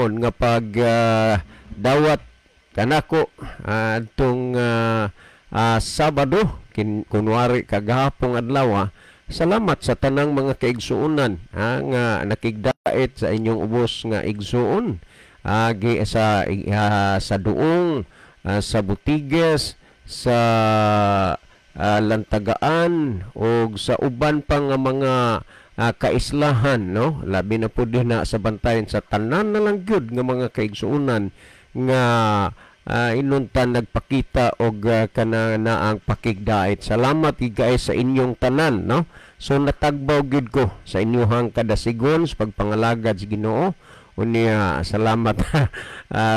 kanunaon nga pag dawat kanako atong Sabado kin kunwari kagahapong adlaw. Salamat sa tanang mga kaigsuonan nga nakigdait sa inyong ubos nga igsuon sa Duong, sa Butiges, sa Lantagaan o sa uban pa nga mga kaislahan, no? Labi na pud na sa Bantayan, sa tanan na lang gyud nga mga kaigsuonan nga inuntan nagpakita og kana na ang pakigdait. Salamat gid kay sa inyong tanan, no? So natagbaw gyud ko sa inyong kadasigon sa pagpangalagad sa Ginoo. Unya salamat.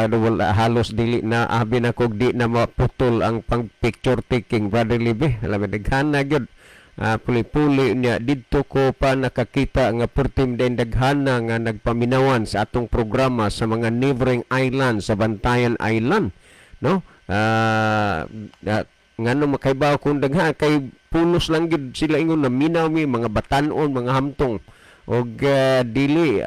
Wala, halos dili na abi na kog di na maputol ang pang picture taking, Brother Libe. Alam, daghan na gyud. Puli-puli niya didto ko pa nakakita nga pertim din daghana nga nagpaminawan sa atong programa sa mga neighboring island sa Bantayan Island, no? Ngano makaibaw kung daghan kay pulos lang gid sila ingon na minaw mi mga batanon, mga hamtong og dili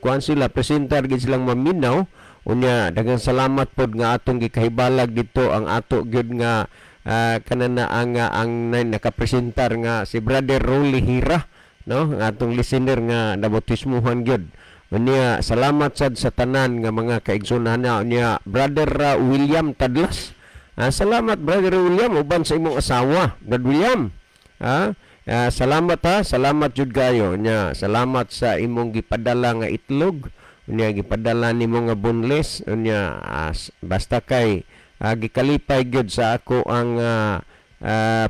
kuan sila, presentar gid silang maminaw. Unya daghang salamat pod nga atong gikahibalag dito ang ato gyud nga kanana ang nakapresentar nga si Brother Rolly Hira, no? Ang atong listener nga nabautismuhan gyud. Unya salamat sad sa tanan nga mga kaigsuonan. Unya Brother William Tadlas, salamat, Brother William, uban sa imong asawa, Brother William. Salamat ha, salamat jud kayo. Nya salamat sa imong gipadala nga itlog. Unya gipadala nimo nga boneless. Unya basta kay gikalipay gyud sa ako ang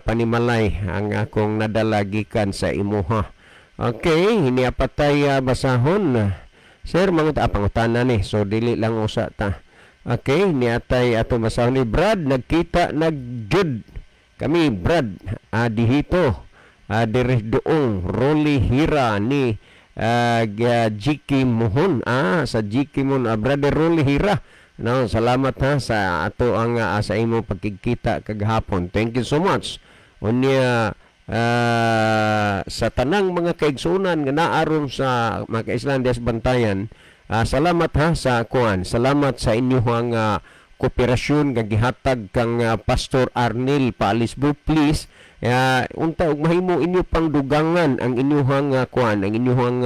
panimalay ang akong nadala gikan sa imuha. Okay, hini patay basahon. Sir, mga pangutana ni. So dili lang usa ta. Okay, niatay ato basahon ni Brad, nagkita nagjud kami, Brad, dihito diri Duong, Rolly Hira ni Jiki Mohon, sa Jiki Mohon, Brother Rolly Hira, no? Salamat ha sa ato ang sa imong pagkikita kagahapon. Thank you so much. Unya sa tanang mga kaigsunan nga naaron sa mga kaislan des Bantayan, salamat ha sa kuan, salamat sa inyong kooperasyon nga gihatag kang Pastor Arnel Paalisbo. Please, unta og mahimo inyo pang dugangan ang inyong kuan, ang inyong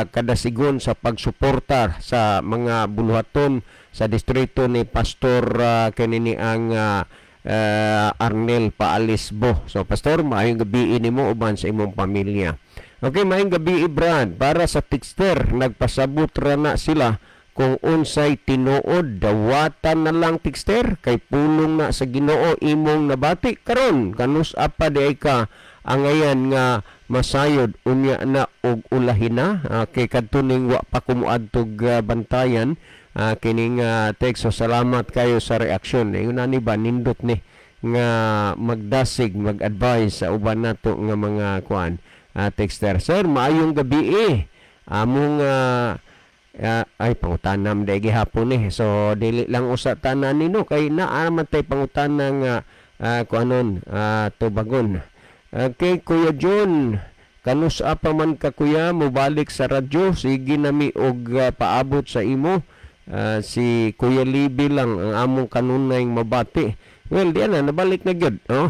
kadasigon sa pagsuporta sa mga buluhaton sa distrito ni Pastor kanini ang Arnel Paalisbo. So Pastor, maayong gabi nimo uban sa imong pamilya. Okay, maayong gabi, Brad. Para sa texter, nagpasabot ra na sila kung unsay tinuod, dawatan na lang, texter, kay pulong na sa Ginoo imong nabati karon. Kanus apa di ka angayan nga masayod unya na og ulahin na? Kay kadto ning wa pa kumuadtog Bantayan kining text. So salamat kayo sa reaksyon. Ingon ani ba, nindot ni nga magdasig, mag-advise sa uban nato nga mga kuan, texter. Sir, maayong gabi eh. Among ay pangutanam day gihapon eh. So dili lang usa tanan nino kay naa man tay pangutana nga kuanon, tubagon. Okay, Kuya John, kanus pa man ka, kuya, mobalik sa radyo? Sige nami og paabot sa imo. Si Kuya Libby lang ang among kanunay mabati. Well, di na nabalik na gyud. Oh,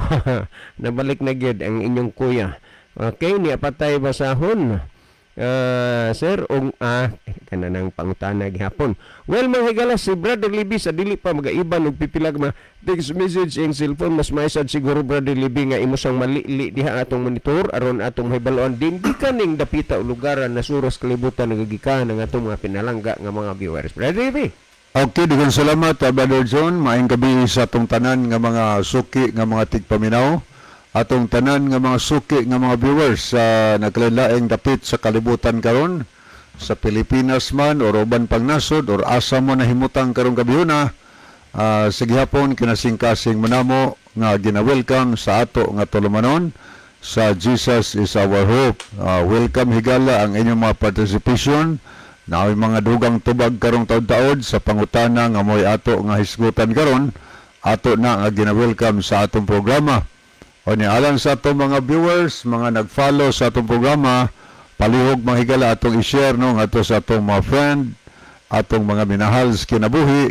nabalik na gyud ang inyong kuya. Okay, niya patay basahon. Sir, ung kananang pangutana gihapon. Well, mga higala, si Brother Libby sa dili pa magaiban og pipila ka mga text message ing cellphone, mas maisad siguro, Brother Libby, nga imo sang malili diha atong monitor aron atong mahibaluan din gikan ning dapita o lugaran na suros kalibutan nagagikan ang atong mga pinalangga nga mga viewers. Brother Libby. Okay, daghang salamat, Brother John. Maayong gabi sa atong tanan nga mga suki nga mga tigpaminaw. Atong tanan nga mga suki nga mga viewers sa nagkalainlaing dapit sa kalibutan karon, sa Pilipinas man or uban pang nasod or asa mo nahimutang karong gabihuna, sa gihapon kinasingkasing manamo nga gina-welcome sa ato nga tulumanon sa Jesus Is Our Hope. Welcome higala ang inyong mga participation na may mga dugang tubag karong taod-taod sa pangutana nga mo'y ato nga hisgutan karon, ato na nga gina-welcome sa atong programa. O ni alang sa atong mga viewers, mga nag-follow sa atong programa, palihog mga higala atong i-share, no, ngadto sa atong mga friend, Atong mga minahal sa kinabuhi,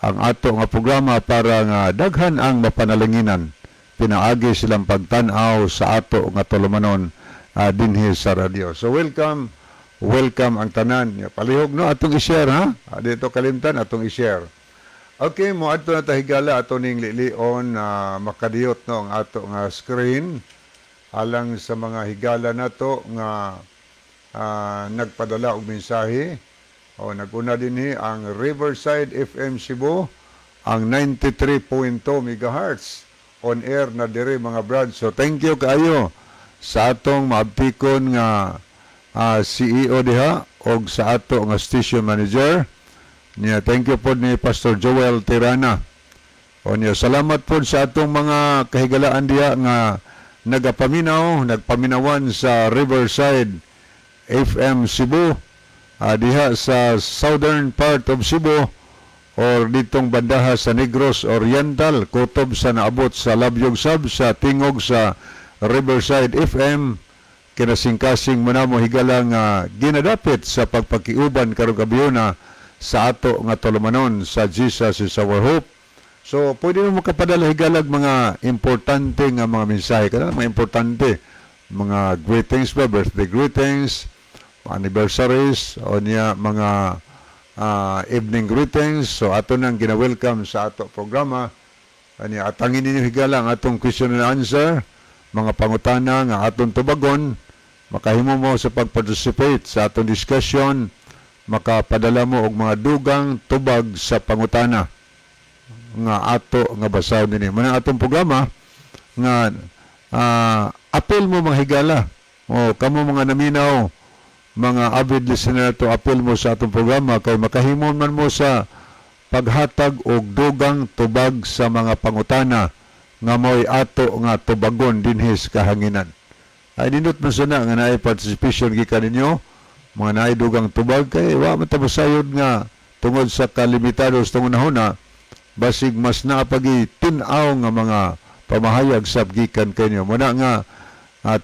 ang ato nga programa para nga daghan ang mapanalanginan pinaagi silang pagtan-aw sa ato nga tulumanon dinhi sa radyo. So welcome, welcome ang tanan. Palihog, no, atong i-share, ha. Dito kalimtan atong i-share. Okay, mo adto na ta, higala, ato ning lilion na makadiyot, no, ang ato nga screen alang sa mga higala nato nga nagpadala og mensahe. O naguna dinhi ang Riverside FM Cebu, ang 93.2 MHz, on air na dire, mga brad. So thank you kaayo sa atong maabtikon nga CEO diha og sa ato nga station manager. Niya, thank you po ni Pastor Joel Tirana. O niya, salamat po sa atong mga kahigalaan diha nga nagapaminaw, nagpaminawan sa Riverside FM Cebu, diha sa southern part of Cebu or ditong bandaha sa Negros Oriental, kutob sa naabot sa Labyog Sab, sa tingog sa Riverside FM, kinasingkasing mo na mo, higala, nga ginadapit sa pagpakiuban karong gabhiona sa ato nga tulumanon sa Jesus Is Our Hope. So, pwede mo makapadala, higalag, mga importante nga mga mensahe. Kana mga importante, mga greetings ba, birthday greetings, anniversaries, o niya mga evening greetings. So, ato nang gina-welcome sa ato programa. Ani atangin ninyo, higala, ang atong question and answer, mga pangutana nga atong tubagon, makahimo mo sa pag-participate sa atong discussion, makapadala mo og mga dugang tubag sa pangutana nga ato nga basahon dinhi. Mao atong programa nga apil mo, mga higala. O kamo mga naminaw, mga avid listener to, apil mo sa atong programa kay makahimo man mo sa paghatag og dugang tubag sa mga pangutana nga mo'y ato nga tubagon dinhi sa kahanginan. Ay nindot man sana nga naay participation gikan ninyo, mga naay dugang tubag, kay wa man ta masayod nga tungod sa kalimitado sa panghunahuna, basig mas naapagi tin-aw nga mga pamahayag sab gikan kanyo. Muna nga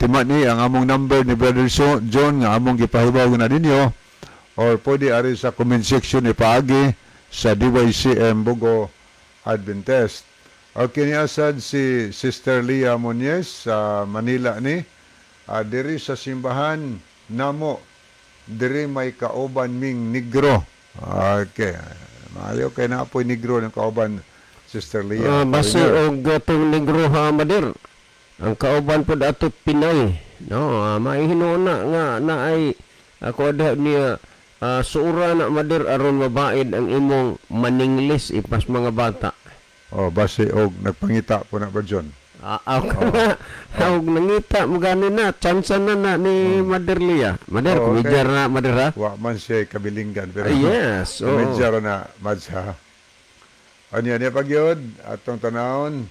tima ni ang among number ni Brother John nga among gipahibaw na ninyo or pwede ari sa comment section ipaagi sa DYCM Bogo Adventist. Okay, ni asad si Sister Leah Muñez sa Manila ni diri sa simbahan namo diri may kauban ming Negro. Okay. Maayo kay naa poy Negro ng kauban, Sister Leah. Base og atong Negro ha, Mader. Ang kauban pod ato Pinay. No, mahinuon na nga naay ako ada niya suura na, Mader, aron mabaid ang imong maninglis ipas mga bata. Oh, base og nagpangita po na ba, John? Ako na, og nangita mo gani na, chance na na ni Mader Lia. Mader, Oh, okay. kumidyar na, Mader, ha? Wa man siya kabilinggan pero Ah, yes. Oo. Kumidyar na, Mads, ha. Anya niya pagyod atong tanawon,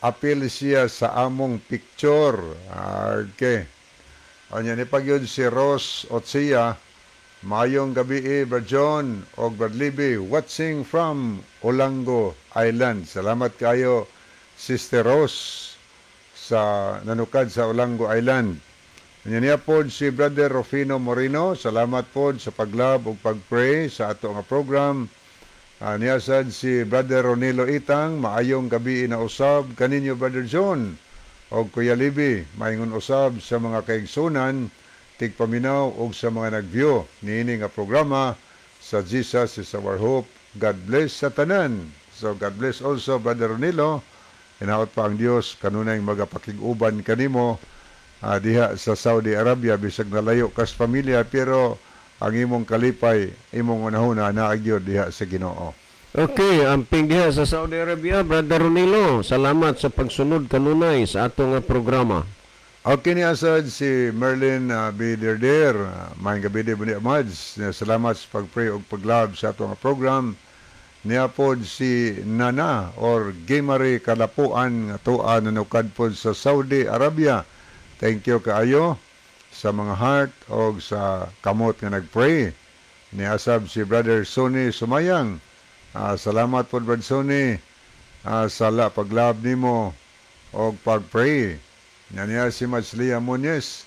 apil siya sa among picture. Okay. Anya ni pagyod si Rose Otsia. Mayong gabi eh, Brad John og Brad Libby, watching from Olango Island. Salamat kayo, Sister Rose, sa nanukad sa Olango Island. Anya niya pod si Brother Rufino Moreno. Salamat pod sa paglove ug pagpray sa ato nga program. Niya sad si Brother Ronilo Itang, maayong gabi na usab kaninyo, Brother John og Kuya Libby, maingon usab sa mga kaigsunan tigpaminaw og sa mga nag-view niini nga programa sa Jesus Is Our Hope. God bless sa tanan. So God bless also, Brother Ronilo. Hinaot pa ang Dios kanunay magapakig-uban kanimo diha sa Saudi Arabia, bisag nalayo kas pamilya, pero ang imong kalipay, imong unahuna naa gyud diha sa Ginoo. Okay, amping diha sa Saudi Arabia, Brother Ronilo. Salamat sa pagsunod kanunay sa atong nga programa. Okay, ni asad si Merlin B. Derder. Maayong gabi di ni Mads. Salamat sa pag-pray ug pag-love sa atong nga program. Niya pod si Nana or Gimari Kalapuan nga tuwa nanukad pod sa Saudi Arabia. Thank you kaayo sa mga heart og sa kamot nga nagpray. Niasab si Brother Sonny Sumayang. Salamat pod, Brother Sonny, sa la pag-love nimo og pag-pray. Nya niya si Madslia Muñez.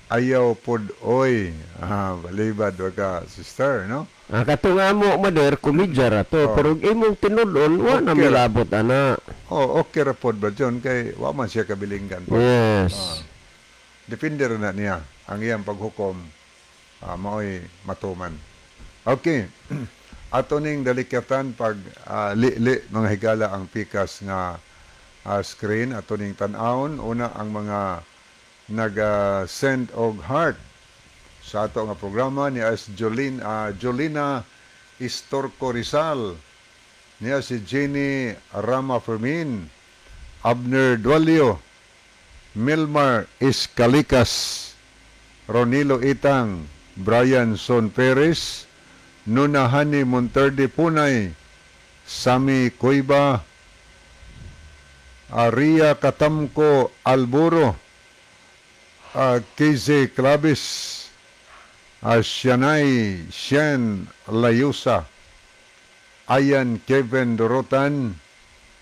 Ayaw pod oy. Ah, balibad wa ka, sister, no? Ah, kato nga mo, Mader, komedya ra to. Oh. Pero imong tinud-on, wa na Okay ra. milabot ana. Oh, okay ra pod ba John, kay wa man siya kabilinggan pod. Yes. Depende ra na niya ang iyang paghukom, maoy matuman. Okay. Ato ning dalikyatan pag li-li, mga higala, ang pikas nga screen. Ato ning tan-awon una ang mga nag-send og heart sa ato nga programa ni as Jolene, Jolina Istorco Rizal, niya si Jenny Rama Fermin, Abner Dualio, Milmar Escalicas, Ronilo Itang, Brian Son Perez, Nuna Hani Monterde Punay, Sami Coiba, Aria Katamko Alburo, KZ Clavis, Shanay Shen Layusa, Ayan Kevin Dorotan,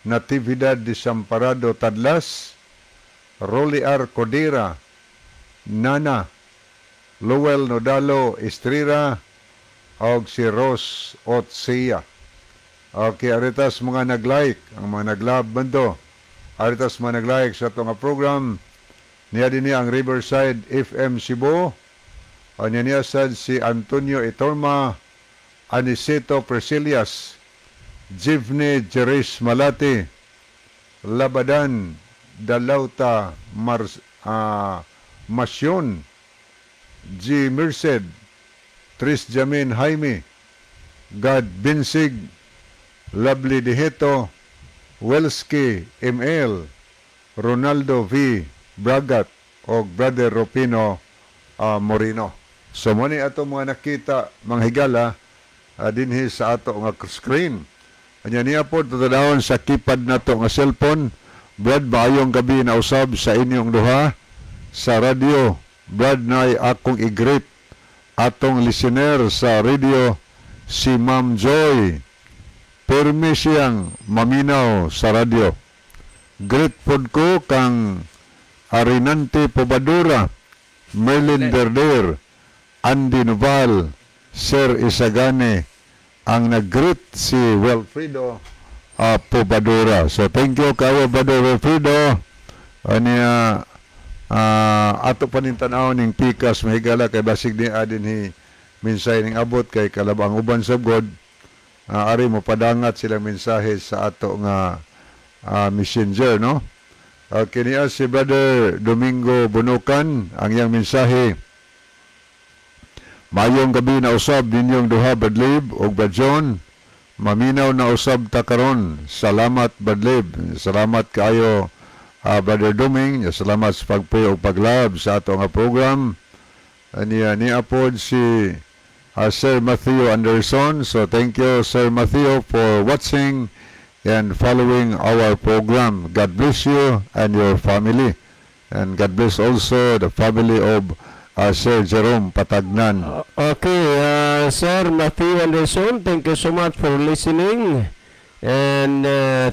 Natividad Desamparado Tadlas, Rolly R. Codera, Nana, Lowell Nodalo Estrera, og si Rose Otsia. Okay, aritas mga nag-like, ang mga nag-love bando. Aritas mga nag-like sa atong nga program. Niya din niya ang Riverside FM Cebu. Niya niya sad si Antonio Itorma, Aniceto Priscillas, Jivne Jeris Malati, Labadan Dalauta Mars, Masyon, G. Merced, Tris Jamin Jaime, God Binsig, Lovely Diheto, Welski ML, Ronaldo V. Bragat, o Brother Rupino Moreno. So mo ni ato mga nakita, mga higala, dinhi sa ato nga screen. Anya niya po tatanawon sa keypad nato nga cellphone. Brad, maayong gabi na usab sa inyong duha sa radyo. Brad, nay akong i-greet atong listener sa radio, si Ma'am Joy. Permi siyang maminaw sa radyo. Greet pod ko kang Arinante Pobadura, Merlin Berder, Andy Noval, Sir Isagane, ang nag-greet si Wilfredo Pobadura. So thank you kayo, Brother Wilfredo. Aniya ato pa ning tan-aw ning pikas, mahigala, kay basig ni adin hi mensahe ning abot, kay kalabang uban sa God, ari mo padangat silang mensahe sa ato nga messenger, no? Kini si Brother Domingo Bunukan, ang iyang mensahe: "Mayong gabi na usab ninyong duha, Badlib ug Brad John. Maminaw na usab ta karon. Salamat, Badlib." Salamat kaayo, Brother Doming. Salamat sa pagpray ug paglove sa ato nga program. Aniya ni apod si Sir Matthew Anderson. So thank you, Sir Matthew, for watching and following our program. God bless you and your family. And God bless also the family of Sir Jerome Patagnan. Okay, Sir Matthew Anderson, thank you so much for listening. And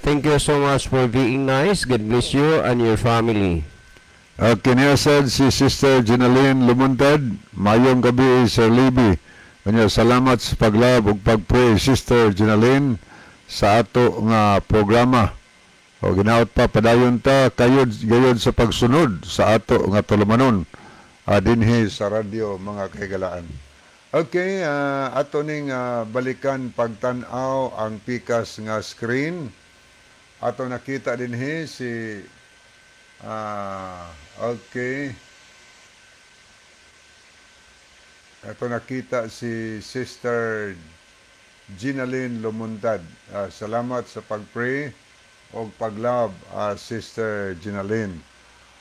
thank you so much for being nice. God bless you and your family. Kini sad si Sister Jenaline Lumuntad, "Mayong gabi, Sir Libby." Kanya salamat sa paglove ug pagpray, Sister Jenaline, sa ato nga programa. O ginaot pa, padayon ta kayod gayod sa pagsunod sa ato nga tulumanon dinhi sa radyo, mga kahigalaan. Okay, ato ning balikan pagtan-aw ang pikas nga screen. Ato nakita dinhi si okay. Ato nakita si Sister Ginaline Lumuntad. Salamat sa pag-pray o pag-love, Sister Ginaline.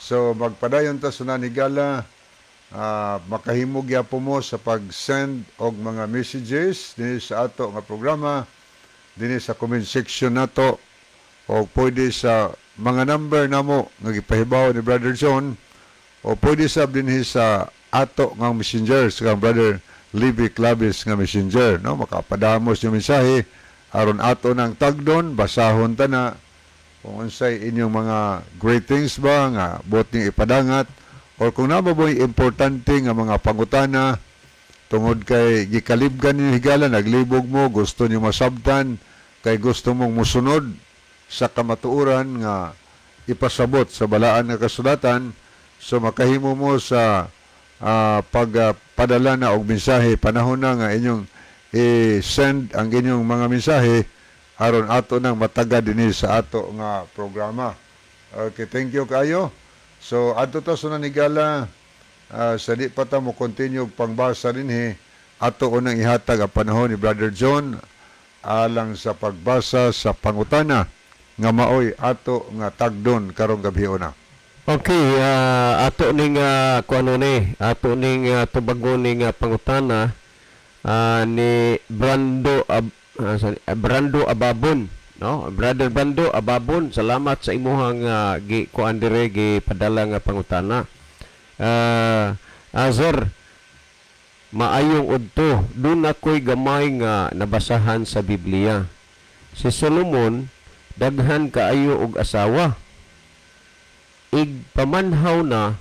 So magpadayon ta sa nanigala, makahimog po mo sa pag-send og mga messages dinhi sa ato nga programa, dinhi sa comment section nato, o pwede sa mga number namo nga gipahibaw ni Brother John, o pwede sab dinhi sa ato nga messenger, sa kang Brother Libby Clavis nga messenger, no? Makapadamos yung mensahe aron ato ng tagdon, basahon ta na kung unsay inyong mga greetings ba nga buot ning ipadangat. Or kung naa mo'y importante nga mga pangutana tungod kay gikalibgan ninyo higala, naglibog mo, gusto niyo masabtan, kay gusto mong musunod sa kamatuoran nga ipasabot sa balaan nga kasulatan, so makahimo mo sa pagpadala na og mensahe. Panahon na nga inyong i-send ang inyong mga mensahe aron ato nang mataga dinhi sa ato nga programa. Okay, thank you kayo. So adto ta sa nanigala, sa di pa ta mo continue og pangbasa dinhi, ato unang ihatag ang panahon ni Brother John alang sa pagbasa sa pangutana nga maoy ato nga tagdon karong gabi una. Okay, ato ning kuano ni, ato ning tubagon ning pangutana ni Brando sorry, Brando Ababon, no? Brother Brando Ababon, salamat sa imuhang gi kuan dire, gi padala nga pangutana. Sir, maayong udto, duna ko'y gamay nga nabasahan sa Biblia. Si Solomon daghan kaayo og asawa. Igpamanhaw na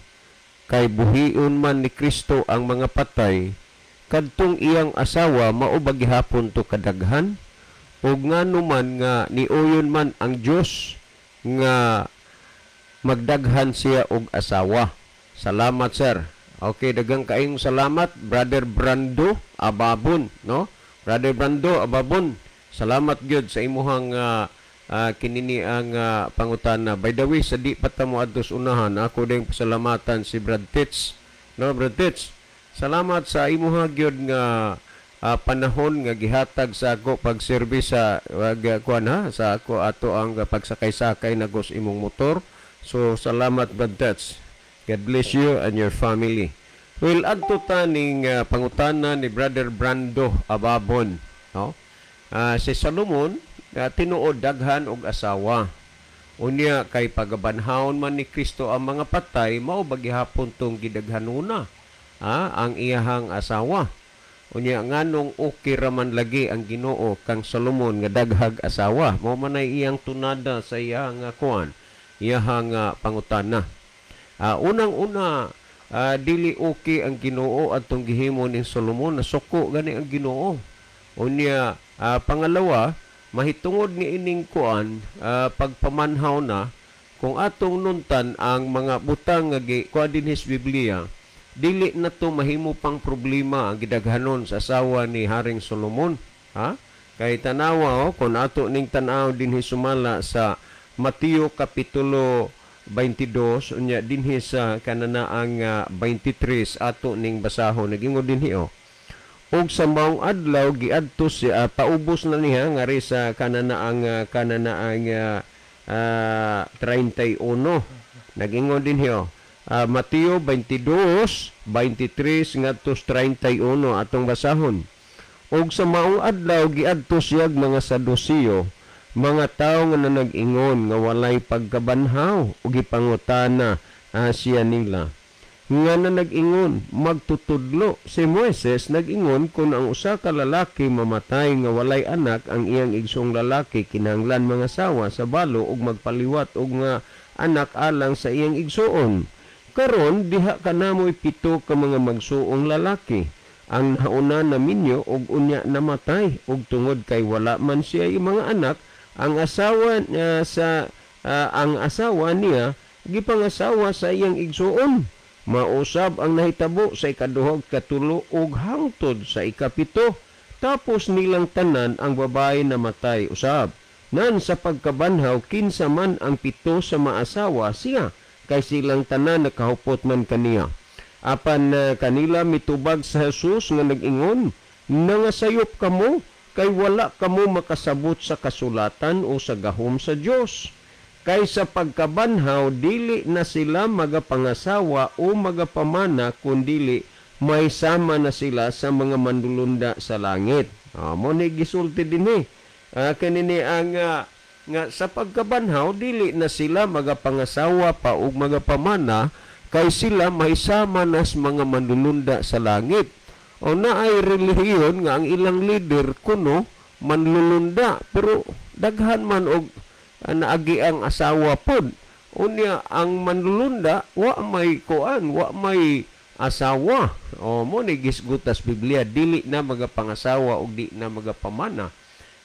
kay buhion man ni Kristo ang mga patay, kadtong iyang asawa mao ba gihapon to kadaghan? Ug ngano man nga niuyon man ang Dios nga magdaghan siya og asawa? Salamat, sir. Okay, daghang kaayong salamat, Brother Brando Ababon, no? Brother Brando Ababon, salamat gyud sa imuhang kinini ang pangutana. By the way, sa di pa ta mo adtos unahan, ako ding pasalamatan si Brad Tits. No, Brad Tits? Salamat sa imuha gyud nga panahon nga gihatag sa ako pag-service sa kuan ha, sa ako ato ang pagsakay-sakay na gos imong motor. So salamat, Brad Tits. God bless you and your family. Well, adto ta ning pangutana ni Brother Brando Ababon, no? Si Solomon tinuod daghan og asawa. Unya kay pagabanhawon man ni Kristo ang mga patay, mao ba gihapon tong gidaghanuna ang iyahang asawa? Unya nganong okay raman lagi ang Ginoo kang Solomon nga daghag asawa? Mao man ay iyang tunada sa iyang kuan, iyahang pangutana. Unang-una, dili okay ang Ginoo atong gihimo ni Solomon, nasuko gani ang Ginoo. Unya pangalawa, mahitungod ni ining kuan pagpamanhaw na, kung atong nuntan ang mga butang nga gi kuan dinhi sa Biblia, dili na to mahimo pang problema ang gidaghanon sa asawa ni Haring Solomon, ha? Kay tanawa oh, kung ato ning tan-aw dinhi sumala sa Mateo kapitulo 22, unya dinhi sa kananaang 23, ato ning basahon. Nagingon dinhi oh. Og sa maong adlaw giadto si paubos na niya ngari sa kananaang 31. Nagingon dinhi oh. Mateo 22, 23 ngadto 31 atong basahon. Og sa maong adlaw giadto siyag mga Sadusiyo, mga tawo nga nanag-ingon nga walay pagkabanhaw, ug gipangutana siya nila. Nga nanag-ingon, magtutudlo, si Moises nag-ingon kung ang usa ka lalaki mamatay nga walay anak, ang iyang igsoong lalaki kinahanglan mangasawa sa balo ug magpaliwat og nga anak alang sa iyang igsoon. Karon diha kanamoy 7 ka mga magsuong lalaki. Ang nauna naminyo og unya namatay, ug tungod kay wala man siya mga anak, ang asawa niya sa ang asawa niya gipangasawa sa iyang igsoon. Mausab ang nahitabo sa ikaduha, katulo ug hangtod sa ikapito. Tapos nilang tanan ang babae namatay usab. Nan sa pagkabanhaw kinsa man ang 7 sa maasawa siya, kay silang tanan nakahupot man kaniya. Apan kanila mitubag sa Jesus nga nag-ingon, nangasayop kamo kay wala kamo makasabot sa kasulatan o sa gahom sa Dios. Kay sa pagkabanhaw dili na sila magapangasawa o magapamana, kundili may sama na sila sa mga mandulunda sa langit. Mo ni gisulti dinhi. Kanini ang nga sa pagkabanhaw dili na sila magapangasawa pa ug magapamana, kay sila may sama na sa mga mandulunda sa langit. O naay relihiyon nga ang ilang leader kuno manlulunda, pero daghan man og naagi ang asawa pod. Unya ang manlulunda wa may kuan, wa may asawa. O mo ni gisgutas Biblia, dili na magapangasawa og di na magapamana.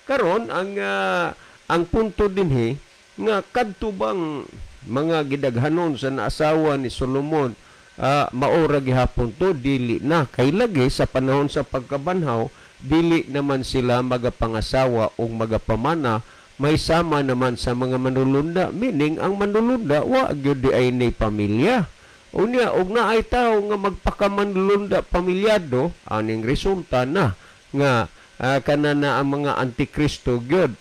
Karon ang punto dinhi nga kadto bang mga gidaghanon sa naasawa ni Solomon, maura gihapon to? Dili na, kay lagi sa panahon sa pagkabanhaw dili naman sila magapangasawa o magapamana, may sama naman sa mga manulunda, meaning ang manulunda wa gyud di ay ni pamilya. Unya og naay tawo nga magpakamanlunda pamilyado, aning resulta na nga kana na ang mga antikristo gyud.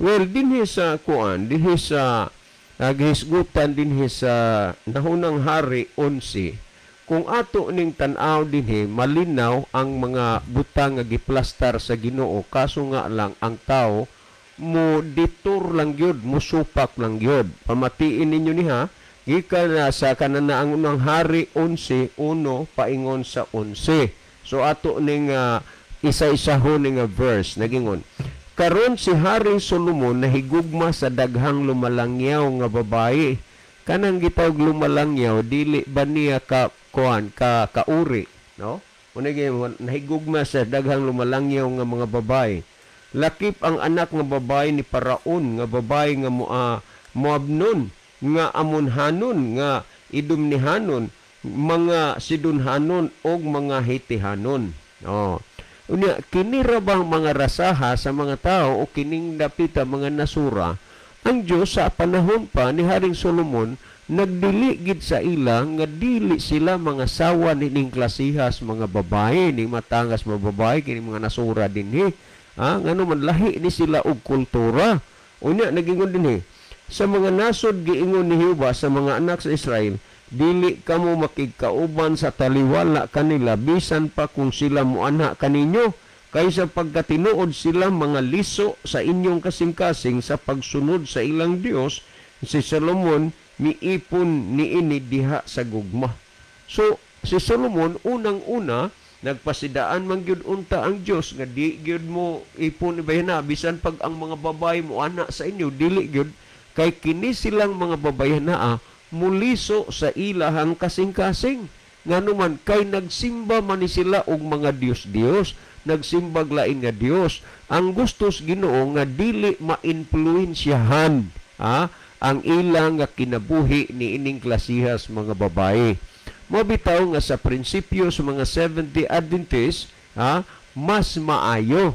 Well, dinhi sa kuan, dinhi sa gihisgutan dinhi sa Nahunang Hari 11, kung ato ning tan-aw dinhi, malinaw ang mga butang nga giplastar sa Ginoo, kaso nga lang ang tao mo detour lang gyud, mo supak lang gyud. Pamatiin ninyo niha, gikan na sa kanana ang Unang Hari 11:1 paingon sa 11. So ato ning isa-isahon ning verse nagingon. Karon si Haring Solomon nahigugma sa daghang lumalangyaw nga babae. Kanang gitawag lumalangyaw, dili ba niya ka kuan ka kauri, no? Una, nahigugma sa daghang lumalangyaw nga mga babae. Lakip ang anak nga babae ni Paraon, nga babae nga Moabnon, nga Amonhanon, nga Idumnihanon, mga Sidonhanon og mga Hitihanon. Oh. Unya, kini ra bang mga rasaha sa mga tao o kining dapita mga nasura, ang Diyos sa panahon pa ni Haring Solomon nagdili gid sa ila nga dili sila mga sawa nining klasihas mga babae, ning matangas mga babae, kini mga nasura dinhi. Ah, ngano man lahi ni sila og kultura. Unya nagingon dinhi sa mga nasod, giingon ni Jehova sa mga anak sa Israel, dili kamo makigkauban sa taliwala kanila bisan pa kung sila moana kaninyo, kaysa pagkatinuod sila mga liso sa inyong kasing-kasing sa pagsunod sa ilang Dios. Si Solomon miipon niini diha sa gugma. So si Solomon unang-una nagpasidaan man gyud unta ang Dios nga di gyud mo ipon ibayana bisan pag ang mga babae mo ana sa inyo, dili gyud, kay kini silang mga babae naa muliso sa ilahang kasing-kasing. Nganuman kay nagsimba man ni sila og mga Dios-Dios, nagsimbag lain nga Dios. Ang gustos Ginoo nga dili mainpluwensyahan ang ilang nga kinabuhi ni ining klasihas mga babae. Mao bitaw nga sa prinsipyo sa mga Seventh-day Adventist, mas maayo,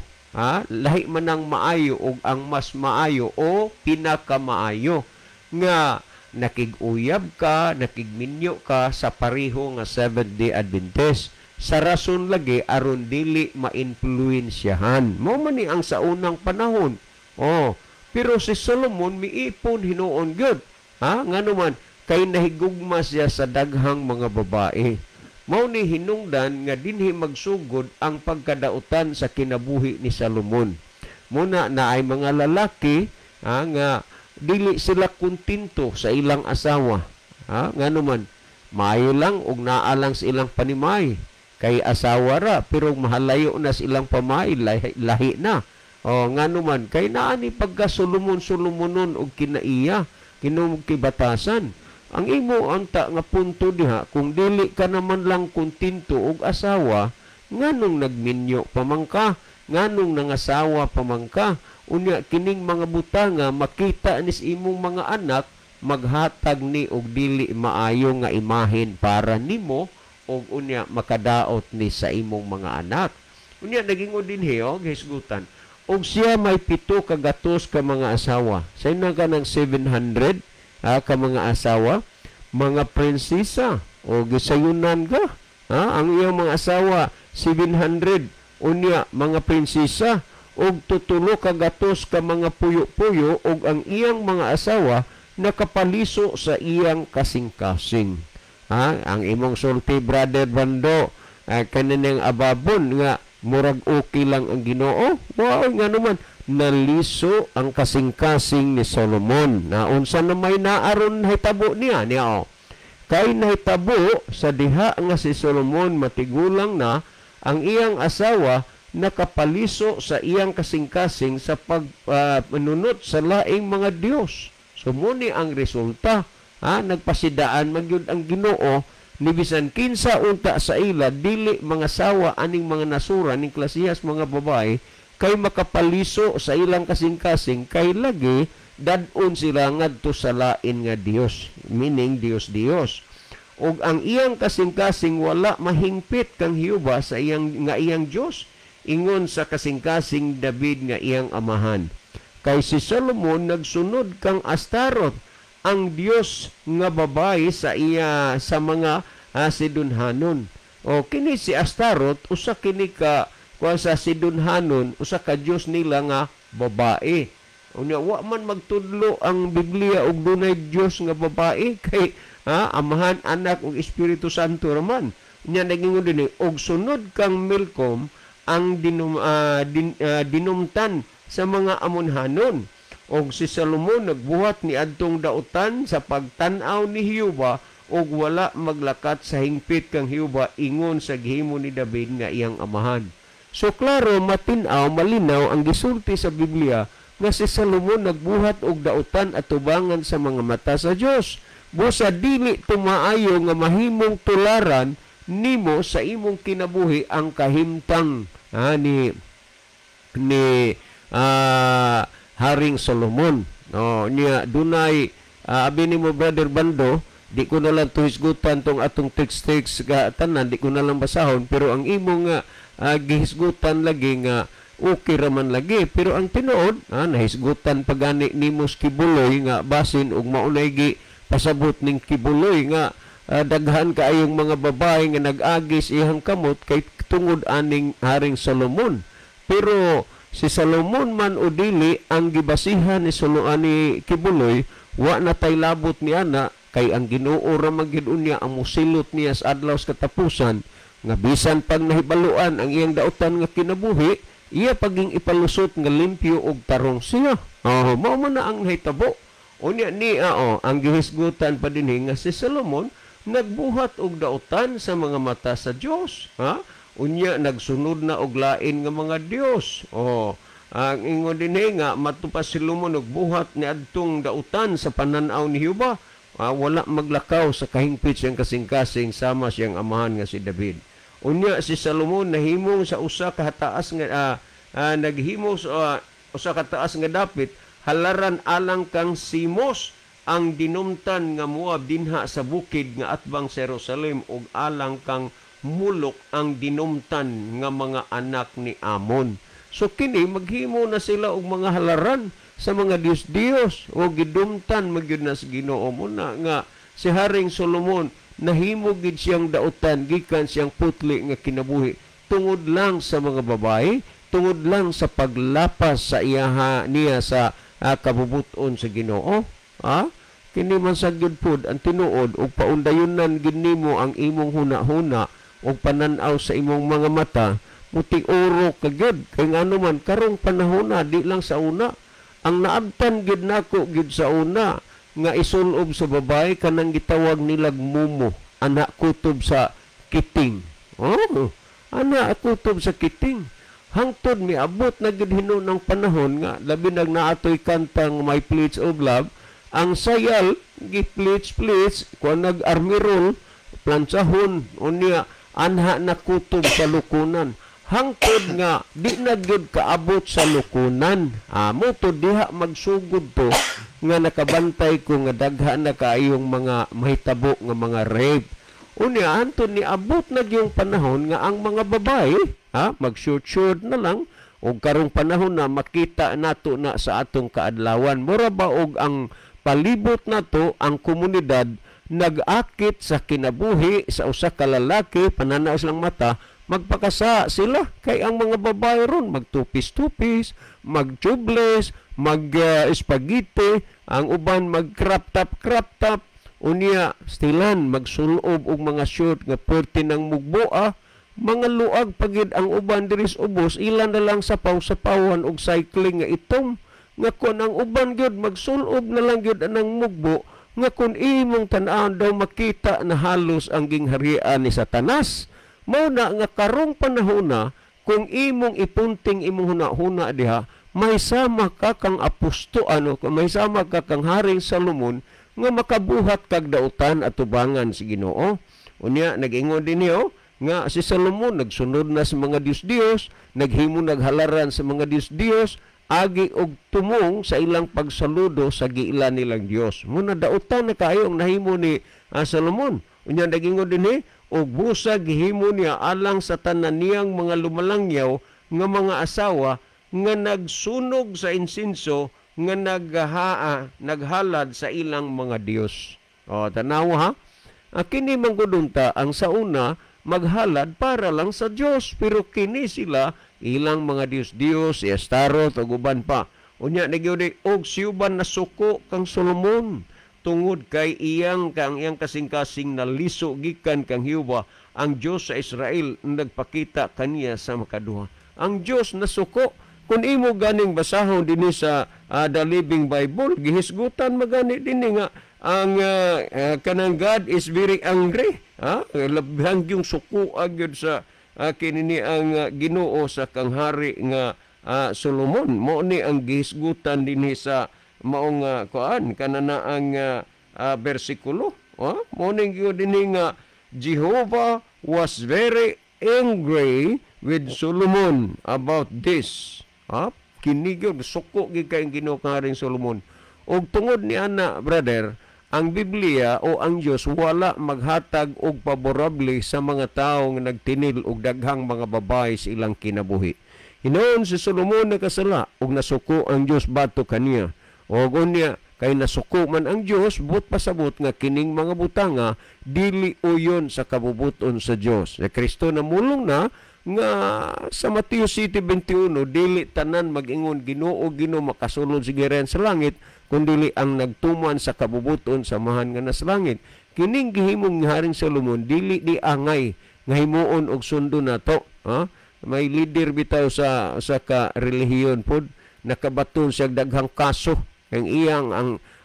lahi man ang maayo og ang mas maayo o pinakamaayo nga nakig-uyab ka, nakigminyo ka sa pareho nga Seventh-day Adventist. Sa rason lagi aron dili mainpluwensyahan. Mao man ni ang sa unang panahon. Oh, pero si Solomon miipon hinuon gyud. Ha, ngano man kay nahigugma siya sa daghang mga babae. Mao ni hinungdan nga dinhi magsugod ang pagkadautan sa kinabuhi ni Solomon. Muna na ay mga lalaki nga dili sila kontento sa ilang asawa. Ha, ngano man maayo lang og naa lang sa ilang panimay kay asawa ra, pero mahalayo na sa ilang pamay, lahi, lahi na. O ngano man kay naa ni pagka Solomon Solomonon og kinaiya kinuog kibatasan. Ang imo anta nga punto diha, kung dili ka naman lang kontento og asawa, nganong nagminyo pa man ka, nganong nangasawa pa man ka? Unya kining mga butanga makita ni sa imong mga anak, maghatag ni og dili maayo nga imahen para nimo, og unya makadaot ni sa imong mga anak. Unya nagingon dinhi og hisgutan, og siya may 700 ka mga asawa. Sa inang ka ng 700 ka mga asawa, mga prinsesa o gisayunan ka. Ang iyang mga asawa 700, unya mga prinsesa, og 300 ka mga puyo-puyo, og ang iyang mga asawa nakapaliso sa iyang kasing-kasing. Ang imong sulti, Brother Bando, kaninang ababon nga murag okay lang ang Ginoo. Wow, nga naman naliso ang kasing-kasing ni Solomon. Na unsa na may naaron nahitabo niya niya, oh. Kay nahitabo sa diha nga si Solomon matigulang na, ang iyang asawa nakapaliso sa iyang kasing-kasing sa pagpanunot sa laing mga Dios. So muni ang resulta. Ha, nagpasidaan man gyud ang Ginoo ni bisan kinsa unta sa ila dili mga sawa aning mga nasura ning klasihas mga babae kay makapaliso sa ilang kasing-kasing kay lagi dadon sila ngadto sa lain nga Dios, meaning Dios Dios. Og ang iyang kasing-kasing wala mahingpit kang Jehova sa iyang nga iyang Dios, ingon sa kasing-kasing David nga iyang amahan. Kay si Solomon nagsunod kang Astaroth, ang Dios nga babae sa iya sa mga Sidonhanon. O kini si Astaroth usa kini ka kuan sa Sidonhanon, usa ka Dios nila nga babae. Unya wa man magtudlo ang Biblia og dunay Dios nga babae kay Amahan, Anak ug Espiritu Santo raman. Unya nagingon dinhi og sunod kang Milcom ang dinumtan sa mga Amonhanon. Og si Salomon nagbuhat ni adtong dautan sa pagtan-aw ni Jehova og wala maglakat sa hingpit kang Jehova ingon sa gihimo ni David nga iyang amahan. So klaro, matin-aw, malinaw ang gisulti sa Biblia nga si Salomon nagbuhat og dautan at tubangan sa mga mata sa Dios. Busa dili tumaayo nga mahimong tularan nimo sa imong kinabuhi ang kahimtang ni Haring Solomon. No, niya dunay abi nimo, Brother Bando, di ko na lang tuhisgutan tong atong text-text ga tanan, di ko na lang basahon, pero ang imong gihisgutan lagi nga okay raman lagi, pero ang tinuod nahisgutan pagani nimo sa Kibuloy nga basin og maunay gi pasabot ning Kibuloy nga daghan kaayong mga babae nga nag-agis iyang kamot kay tungod aning Haring Solomon. Pero si Solomon man o dili ang gibasihan ni Solo ani Kibuloy, wa na tay labot ni ana kay ang Ginoo ra man gyud unya ang mosilot niya sa adlaw sa katapusan nga bisan pag nahibaluan ang iyang dautan nga kinabuhi, iya paging ipalusot nga limpyo og tarong siya. Oh, mao man na ang nahitabo. Unya ni oh, ang gihisgutan pa dinhi nga si Solomon nagbuhat og dautan sa mga mata sa Dios, ha? Unya nagsunod na og lain nga mga Dios. Oh, ang ingon dinhi nga matupas si Solomon nagbuhat ni adtong dautan sa panan-aw ni Jehova, wala maglakaw sa kahingpit siyang kasing-kasing sama siyang amahan nga si David. Unya si Solomon nahimong sa usa ka taas nga naghimo sa usa ka taas nga dapit halaran alang kang Simos ang dinumtan nga Moab dinha sa bukid nga atbang sa Jerusalem ug alang kang Mulok ang dinumtan nga mga anak ni Amon. So kini maghimo na sila og mga halaran sa mga Dios-Dios o gidumtan magyud na sa Ginoo mo na nga si Haring Solomon nahimo gid siyang dautan gikan siyang putli nga kinabuhi tungod lang sa mga babae, tungod lang sa paglapas sa iyaha niya sa kabubuton sa Ginoo. Ha? Kini man sa gyud pud ang tinuod og paundayunan gid nimo ang imong huna-huna og panan-aw sa imong mga mata, muti oro ka gyud kay ngano man karong panahona di lang sa una. Ang naabtan gid nako gid sa una nga isulob sa babae kanang gitawag nilag mumo, anak kutob sa kiting. Oh, anak kutob sa kiting. Hangtod miabot na gid hinuon ang panahon nga labi nag naatoy kantang My Pledge of Love, ang sayal gi pledge pledge kuan nag army roll plansahon unya anha na kutob sa lukunan. Hangtod nga di na gyud kaabot sa lukunan. Mo to diha magsugod to nga nakabantay ko nga daghan na kaayong mga mahitabo nga mga rape. Unya anton ni abot na gyung panahon nga ang mga babae mag-short-short na lang og karong panahon na makita nato na sa atong kaadlawan. Mura ba og ang palibot nato ang komunidad nag-akit sa kinabuhi sa usa ka lalaki pananaw silang mata, magpakasa sila kay ang mga babae ron magtupis-tupis, mag-tubeless, mag-spaghetti, ang uban mag-crop top crop top, unya stilan magsulob og mga short nga perti ng mugboa, mga luag pagid ang uban diri sa ubos, ilan na lang sapaw-sapawan og cycling nga itom nga kon ang uban gyud magsulob na lang gyud anang mugbo nga kun imong tan-awon daw makita na halos ang gingharian ni Satanas. Mao na nga karong panahona kung imong ipunting imong huna-huna diha, may sama ka kang aposto ano, may sama ka kang Haring Salomon nga makabuhat kag dautan atubangan si Ginoo. Unya nag-ingon dinhi, oh, nga si Solomon nagsunod na sa mga Dios-Dios, naghimo naghalaran sa mga Dios-Dios, agi og tumong sa ilang pagsaludo sa giila nilang Dios. Muna dautan na kaayo ang nahimo ni Solomon. Unya nag-ingon dinhi, og busa gihimo niya alang sa tanan niyang mga lumalangyaw nga mga asawa nga nagsunog sa insinso nga naghalad sa ilang mga Dios. O, tanawa ha. Kini manggudunta ang sa una maghalad para lang sa Dios, pero kini sila ilang mga Dios-Dios, si Astaroth ug uban pa. Unya nagyud og siuban nasuko kang Solomon tungod kay iyang kasing-kasing naliso gikan kang Jehova ang Dios sa Israel nagpakita kaniya sa makaduha. Ang Dios nasuko. Kung imo ganing basahon dinhi sa The Living Bible, gihisgutan magani dinhi nga ang kanang God is very angry. Ha? Labhang yung suko agyud sa kini ang Ginoo sa kang hari nga Solomon. Mo ni ang gihisgutan dinhi sa maong kuan kanana ang bersikulo. Ha? Mo ni gyud dinhi nga Jehovah was very angry with Solomon about this. Ha? Kini gyud suko gyud kay Ginoo kang haring Solomon. Og tungod ni ana, brother, ang Biblia o ang Dios wala maghatag og paborable sa mga tawo nga nagtinil og daghang mga babae sa ilang kinabuhi. Hinuon si Solomon nakasala og nasuko ang Dios batok kaniya. Og unya kay nasuko man ang Dios, but pasabot nga kining mga butanga dili uyon sa kabubuton sa Dios. Si Kristo namulong na nga sa Mateo 7:21, dili tanan mag-ingon, "Ginoo, Ginoo," makasulod sa gingharian sa langit, kundili ang nagtuman sa kabubuton sa Amahan nga nasa langit. Kining gihimong Haring Solomon dili di angay nga himuon og sundo nato, ha? May leader bitaw sa ka relihiyon pod, nakabaton siya daghang kaso ang iyang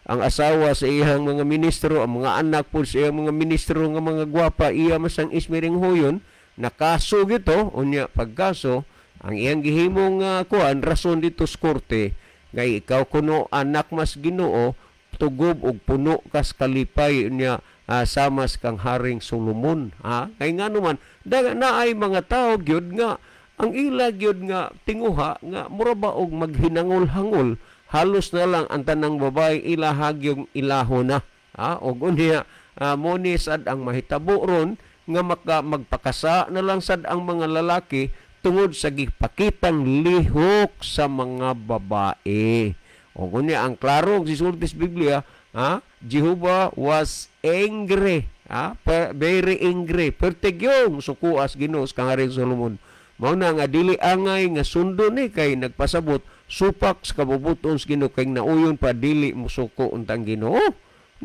ang asawa sa iyang mga ministro, ang mga anak pod sa iyang mga ministro nga mga gwapa, iya masang ismiring huyon, nakaso gito. Unya pagkaso ang iyang gihimong kuan rason dito sa korte ngay ikaw kuno anak mas Ginoo, tugob og puno kas kalipay, unya samas kang Haring Solomon, ha? Kay ngano man naay mga tao gyud nga ang ila gyud nga tinguha nga mura ba og maghinangol-hangol, halos na lang ang tanang babae ilahag yung ilaho na, ha? Og unya mo ni sad ang mahitabo ron nga magpakasa na lang sad ang mga lalaki tungod sa gipakitang lihok sa mga babae. O kunya ang klaro gisulti sa Biblia, ha? Jehovah was angry, ha? Very angry. Pertigyong sukuas Ginoo sa kang Haring Solomon. Mao na nga dili angay nga sundo ni kay nagpasabot supak sa kabubuton sa Ginoo kay nauyon pa dili musuko untang Ginoo.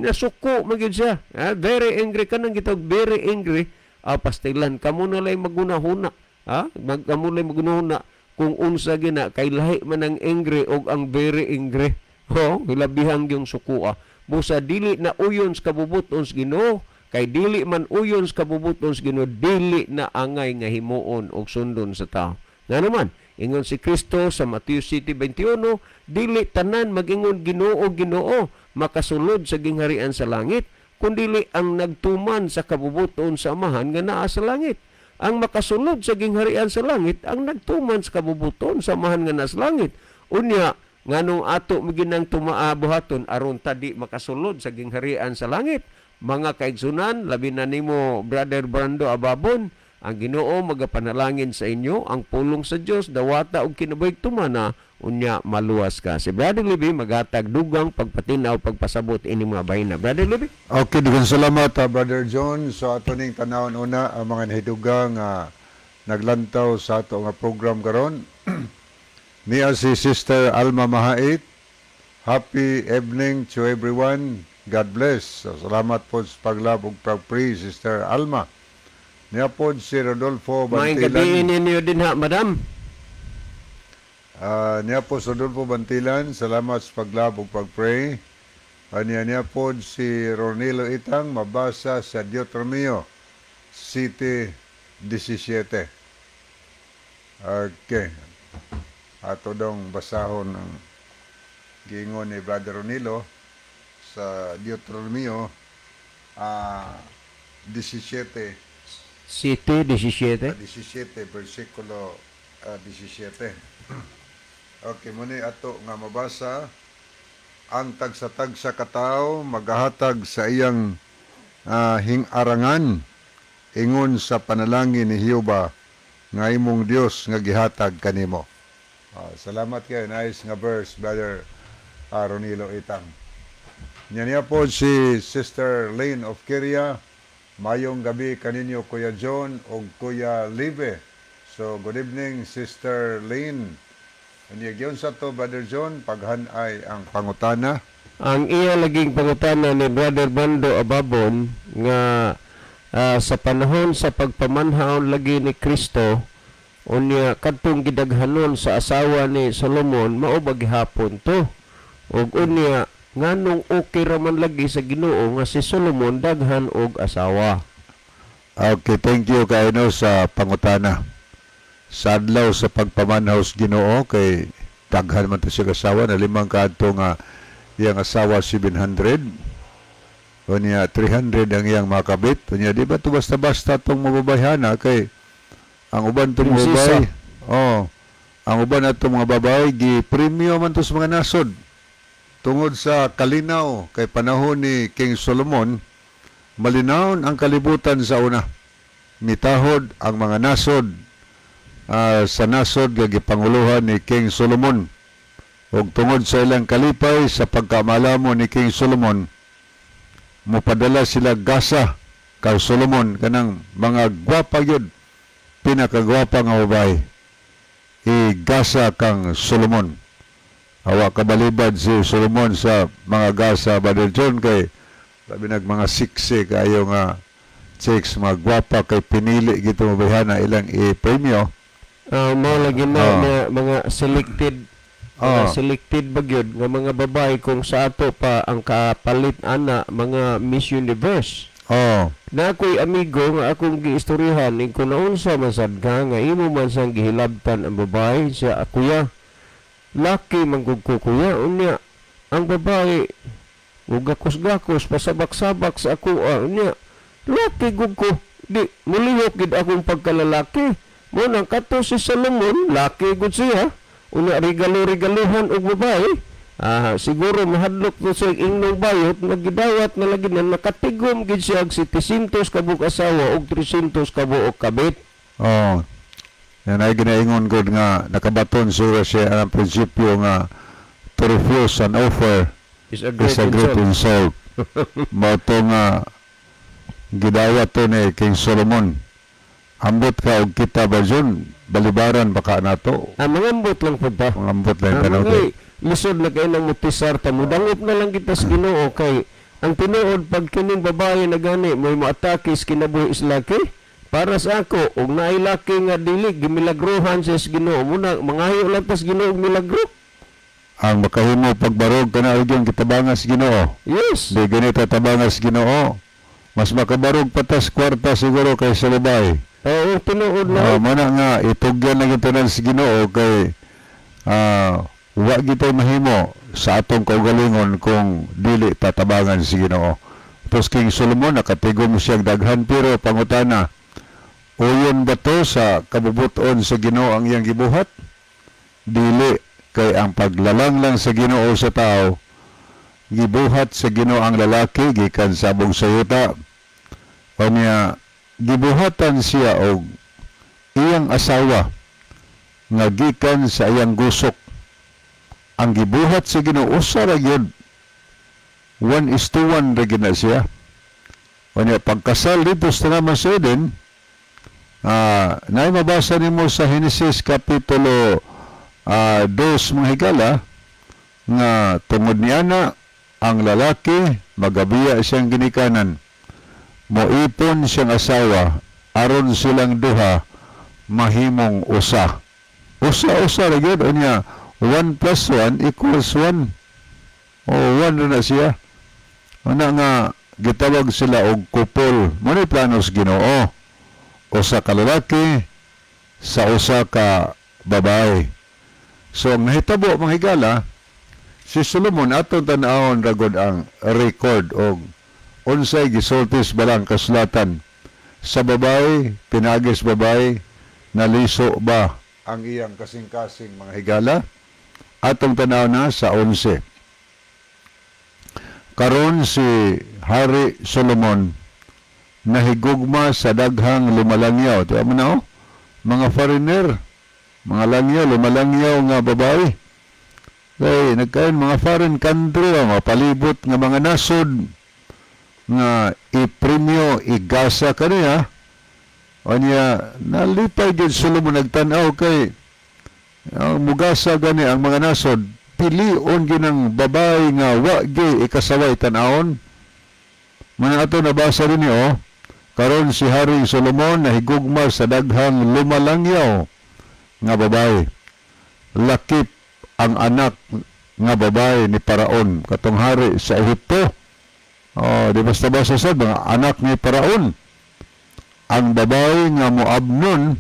Nasuko magyud siya. Ha? Very angry kanang gitawag very angry. Pastilan kamo na lay magunahuna. Ha? Kamo lay magunahuna kung unsa gina kay lahi man ang angry og ang very angry. Ho, hilabihang yung sukua. Busa dili na uyon sa kabubuton sa Ginoo, kay dili man uyon sa kabubuton sa Ginoo, dili na angay nga himuon og sundon sa tao. Nga naman, ingon si Kristo sa Mateo 7:21, dili tanan mag-ingon, "Ginoo, Ginoo," makasulod sa gingharian sa langit, kundili ang nagtuman sa kabubuton sa Amahan nga naa sa langit. Ang makasulod sa gingharian sa langit ang nagtuman sa kabubuton sa Amahan nga naa sa langit. Unya nganong ato miginang tumaa buhaton aron tadi makasulod sa gingharian sa langit? Mga kaigsunan, labi na nimo, Brother Brando Ababon, ang Ginoo magapanalangin sa inyo, ang pulong sa Dios dawata og kinabuhig tumana, unya maluwas ka. Si Brother Libby maghatag dugang pagpatinaw, pagpasabot ini mga bahina. Brother Libby? Okay, daghang salamat, Brother John. So ato ning tanawon una ang mga nahidugang naglantaw sa ato nga program karon. Niya si Sister Alma Mahait. Happy evening to everyone. God bless. So, salamat po sa pag-love ug pag-pray, Sister Alma. Niya po si Rodolfo Maayong gabi Bantilan. Ninyo din ha, madam. Niya po si Rodolfo Bantilan. Salamat sa pag-love ug pag-pray. Niya po si Ronilo Itang, mabasa sa Deuteronomio City 17. Okay. Ato dong basahon ang giingon ni Brother Ronilo Sa Deuteronomio 17. 7:17. 17, versikulo 17. Okay, muni ato nga mabasa: ang tagsa-tagsa katawo magahatag sa iyang hingarangan ingon sa panalangin ni Jehova nga imong Dios nga gihatag kanimo. Salamat kay, nice nga verse, Brother Ronilo Itang. Nya niya po si Sister Lane of Kiria. Mayong gabi kaninyo, Kuya John ug Kuya Live. So good evening, Sister Lane. Unya gyud sa to, Brother John, paghanay ang pangutana. Ang iya laging pangutana ni Brother Bando Ababon nga sa panahon sa pagpamanhaw lagi ni Kristo, unya kadtong gidaghanon sa asawa ni Solomon, mao ba gihapon to? Ug unya, nganong okay ra man lagi sa Ginoo nga si Solomon daghan og asawa? Okay, thank you kay no sa pangutana. Sa adlaw sa pagpamanhaw sa Ginoo, kay daghan man to siya asawa na limang kaadto nga iyang asawa 700. Unya 300 ang iyang makabit. Unya di ba to basta-basta tong mababayhana kay ang uban tong mga Prinsesa. Babae. Oh, ang uban atong mga babae gi premyo man to sa mga nasod. Tungod sa kalinaw kay panahon ni King Solomon, malinawon ang kalibutan sa una. Mitahod ang mga nasod sa nasod nga gipanguluhan ni King Solomon. Ug tungod sa ilang kalipay sa pagkamalamo ni King Solomon, mopadala sila gasa kay Solomon kanang mga gwapa gyud, pinakagwapa nga babae. Igasa kang Solomon. Awa kabalibad si Solomon sa mga gasa, Brother John, kay sabi nag mga siksi kayo nga chicks, mga gwapa kay pinili gito mabayhana ilang i-premyo. Mao lagi na na mga selected, mga selected ba gyud nga mga babae kung sa ato pa ang kapalit ana mga Miss Universe. Na ako'y amigo nga akong giistoryahan ning kung naunsa man sad ka nga imo man sang gihilabtan ang babae siya, "Kuya, laki man gud ko, kuya." Unya ang babae gakos-gakos, pasabak-sabak sa ako, unya laki gud ko, di mulihok gid akong pagkalalaki. Mo nang kato si Solomon, laki gud siya, unya regalo-regaluhan og babae. Siguro mahadlok to sa ingnong bayot, nagidawat na lagi na nakatigom gid siya og 700 ka buok asawa og 300 ka buok kabit. Oh. Yan ay ginaingon gud nga nakabaton siguro siya ang prinsipyo nga to refuse an offer is a great is a great insult. Insult. Mao to nga gidawat to ni King Solomon. Ambot ka og kita ba, John, balibaran baka nato. Mangambot lang pud ta. Mangambot lang tanaw. Mga lisod na kay nang mutisar ta, mudangop na lang kita sa Ginoo kay ang tinuod pag kining babae na gani mo'y moatake sa kinabuhi sa laki. Para sa ako, og naay laki nga dili gimilagrohan siya sa Ginoo, muna mangayo lang ta sa Ginoo og milagro. Ang makahimo pagbarog kana og yung gitabangas Ginoo. Yes. Di ganito tabangas Ginoo. Mas makabarog pa tas kwarta siguro kay sa babae. Oo, tinuod na. Mana nga itugyan lang ito sa Ginoo kay wa gitay mahimo sa atong kaugalingon kung dili tatabangan si Ginoo. Tapos King Solomon nakatigom siya daghan, pero pangutana, uyon ba to sa kabubuton sa Ginoo ang iyang gibuhat? Dili, kay ang paglalang lang sa Ginoo sa tao, gibuhat sa Ginoo ang lalaki gikan sa abong sa yuta. Unya gibuhatan siya og iyang asawa nga gikan sa iyang gusok. Ang gibuhat sa Ginoo usa ra gyud. 1:1 ra gyud na siya. Unya pagkasal dito sa naman sa Eden, na mabasa nimo sa Genesis kapitulo 2, mga higala, nga tungod niana ang lalaki magabiya siyang ginikanan, moipon siyang asawa aron silang duha mahimong usa. Usa-usa ra gyud. Unya 1 plus 1 equals 1 o 1 na siya. Una nga gitawag sila og couple. Mo ni plano sa Ginoo, usa ka lalaki sa usa ka babae. So ang nahitabo, mga higala, Si Solomon, atong tan-awon ragod ang record og unsay gisultis balang kasulatan sa babae, pinagis babae, naliso ba ang iyang kasing-kasing, mga higala? Atong tanaw na sa 11. Karon si Hari Solomon nahigugma sa daghang lumalangyaw. Tiyan mo na, oh? Mga foreigner, mga langyaw, lumalangyaw nga babae. Kay nagkaon mga foreign country, oh, mga palibot nga mga nasod nga ipremyo, igasa kaniya. Anya, nalipay gid Solomon nagtan-aw kay ang mugasa gani ang mga nasod, pilion ginang babae nga wa gyud ikasaway tan-awon. Mga ato nabasa rin oh, karon si Hari Solomon nahigugma sa daghang lumalangyaw nga babae. Lakip ang anak nga babae ni Paraon, katong hari sa Ehipto. Oh, di basta-basta sa mga anak ni Paraon. Ang babae nga Moabnon,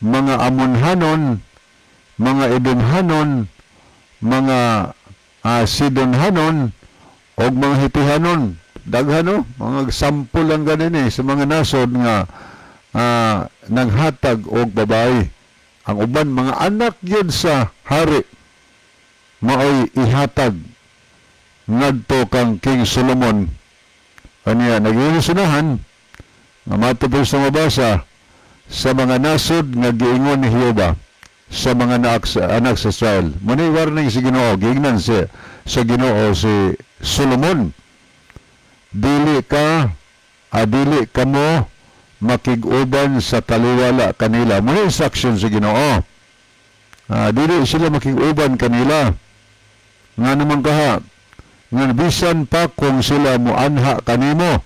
mga Amonhanon, mga Edomhanon, mga Sidonhanon, og mga Hitihanon. Daghan, no? Mga sample lang ganin eh, sa mga nasod nga nanghatag og babae. Ang uban mga anak yun sa hari maoy ihatag ngadto kang King Solomon. Anya naging nga matupos sa mabasa sa mga nasod nga giingon ni Jehova sa mga anak sa Israel. Muna warning si Ginoo, giingnan si sa Ginoo si Solomon. Dili ka, dili kamo makig-uban sa taliwala kanila. Muna instruction si Ginoo. Dili sila makig-uban kanila. Nga naman kaha, nga bisan pa kung sila muanha kanimo,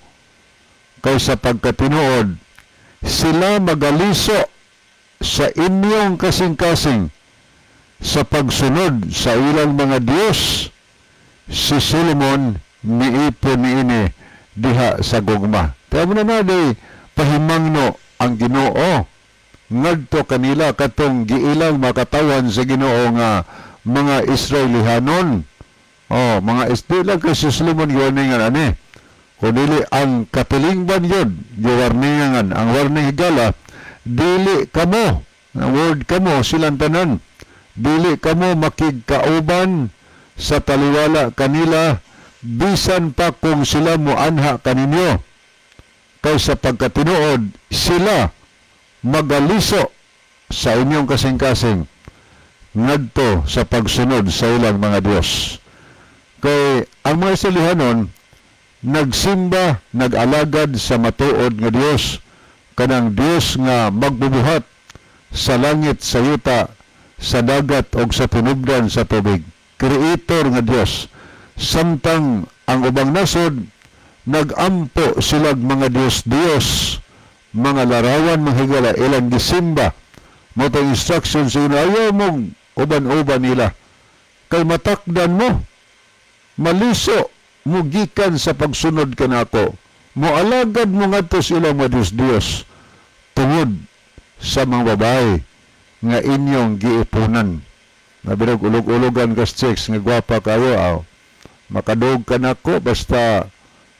kay sa pagkatinuod, sila magaliso sa inyong kasing-kasing sa pagsunod sa ilang mga Diyos. Si Solomon niipon niini diha sa gugma. Kaya mo na na di pahimangno ang Ginoo ngadto kanila katong giilang makatawan sa Ginoo nga mga Israelihanon. Oh, mga isdi lang kay si Solomon giwarningan ani. Kung dili ang katilingban yun, giwarningan ang warning, higala, dili kamo, ang word kamo, silang tanan, dili kamo makigkauban sa taliwala kanila, bisan pa kung sila muanha kaninyo. Kay sa pagkatinuod, sila magaliso sa inyong kasing-kasing ngadto sa pagsunod sa ilang mga Diyos. Kay ang mga Israelihanon, nagsimba, nag-alagad sa matuod nga Dios, kanang Dios nga magbubuhat sa langit, sa yuta, sa dagat og sa tinubdan sa tubig. Creator nga Dios. Samtang ang ubang nasod nagampo silag mga Dios-Dios, mga larawan, mga higala, ilang gisimba. Mo instruction sa inyo, ayaw mong uban-uban nila. Kay matakdan mo, maliso mo gikan sa pagsunod kanako. Moalagad mo ngadto sa ilang mga Diyos-Diyos tungod sa mga babae nga inyong giipunan. Nabirog ulog-ulogan kas chicks nga gwapa kayo, aw. Makadog ka nako basta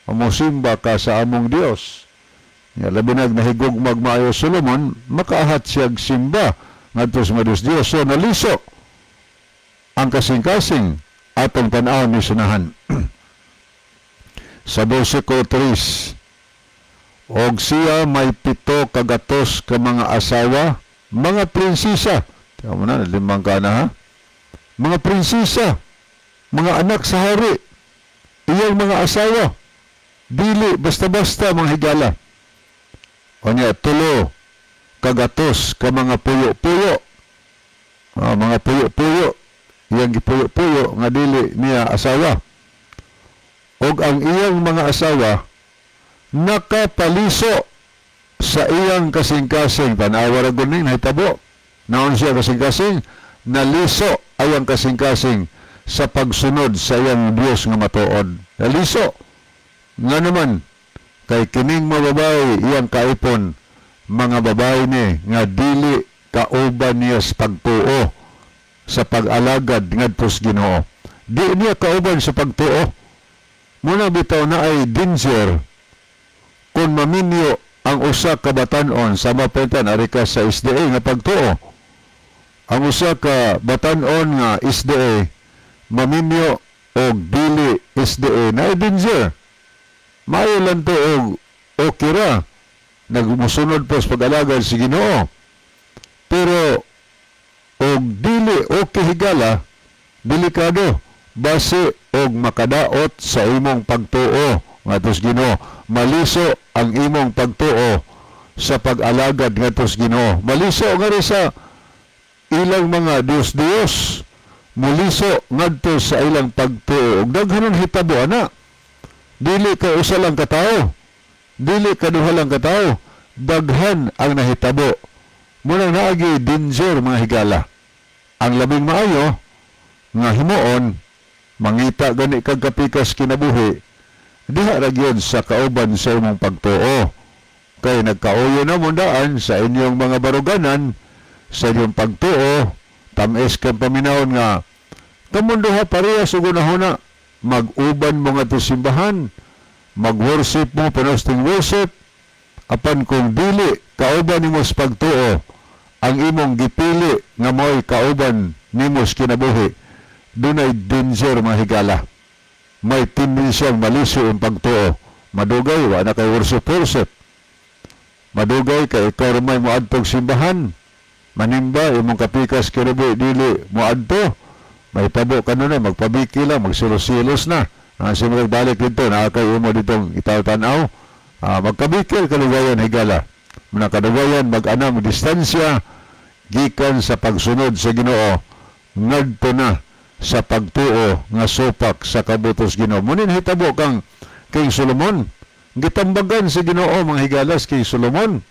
mosimba ka sa among Dios. Ya, labi nag nahigugmag maayo Solomon, makaahat siya simba ngadto sa mga Diyos-Diyos. So naliso ang kasing-kasing, atong tan-aw ni sunahan. Sa versikulo 3, og siya may 700 ka mga asawa, mga prinsesa. Tiyan mo na, limang ka na ha? Mga prinsesa, mga anak sa hari, iyang mga asawa, dili basta-basta, mga higala. O niya, 300 ka mga puyo-puyo. Mga puyo-puyo, iyang gipuyo-puyo nga dili niya asawa. Og ang iyang mga asawa nakapaliso sa iyang kasing-kasing. Tanawa ra gud ning nahitabo. Naon siya kasing-kasing, naliso ayang kasing-kasing sa pagsunod sa iyang Dios nga matuod. Naliso. Nga naman, kay kining mga babae iyang kaipon, mga babae ni nga dili kauban niya sa pagtuo sa pag-alagad ngadto sa Ginoo. Di niya kauban sa pagtuo. Muna bitaw na ay danger kung maminyo ang usa ka batan-on sa mapentan ari ka sa SDA nga pagtuo. Ang usa ka batan-on nga SDA maminyo og dili SDA na ay danger. Maayo lang to og okay ra, nagmusunod pa sa pag-alagad si Ginoo. Pero og dili okay higala, delikado base og makadaot sa imong pagtuo ngadto sa Ginoo. Maliso ang imong pagtuo sa pag-alagad ngadto sa Ginoo. Maliso nga rin sa ilang mga Diyos-Diyos, muliso ngadto sa ilang pagtuo. Og daghanon hitabo ana. Dili ka usa lang katawo, dili ka duha lang katawo, daghan ang nahitabo. Munang naagi danger, mga higala. Ang labing maayo nga himuon, mangita gani kag kapikas kinabuhi, diha ra gyud sa kauban sa imong pagtuo. Kay nagkauyo na mo daan sa inyong mga baruganan, sa inyong pagtuo, tamis kang paminawon nga kamong duha parehas og hunahuna, mag-uban mo nga simbahan, mag-worship mo panosting worship, apan kung dili kauban nimo sa pagtuo ang imong gipili nga mo'y kauban nimo sa kinabuhi, dunay danger, mga higala. May tendensyang maliso ang pagtuo. Madugay, wa na kay worship worship. Madugay kay ikaw may moadtog simbahan, manimba imong kapikas kinabuhi dili moadto. May tabo kanunay, magpabiki lang, magsilos-silos na. Simula balik dito, naa kay imo ditong itaw-tanaw. Magkabikil kalugayan, higala. Mga kadugayan, mag-anam distansya, gikan sa pagsunod sa Ginoo, ngadto na sa pagtuo nga supak sa kabutos Ginoo. Munin hitabo kang King Solomon. Gitambagan sa Ginoo, mga higalas, King Solomon.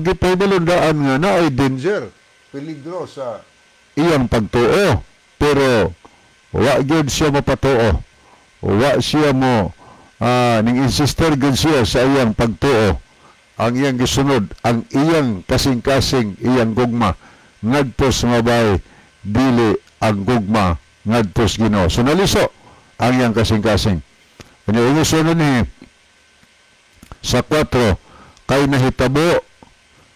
Gipahibalon daan nga naay danger, peligro sa iyang pagtuo. Pero wa gyud siya mapatuo. Wa siya mo ning insister gyud siya sa iyang pagtuo. Ang iyang gisunod, ang iyang kasing-kasing, iyang gugma ngadto sa mabay, dili ang gugma ngadto sa Ginoo. So naliso ang iyang kasing-kasing. Ano sunod ni sa 4, kay nahitabo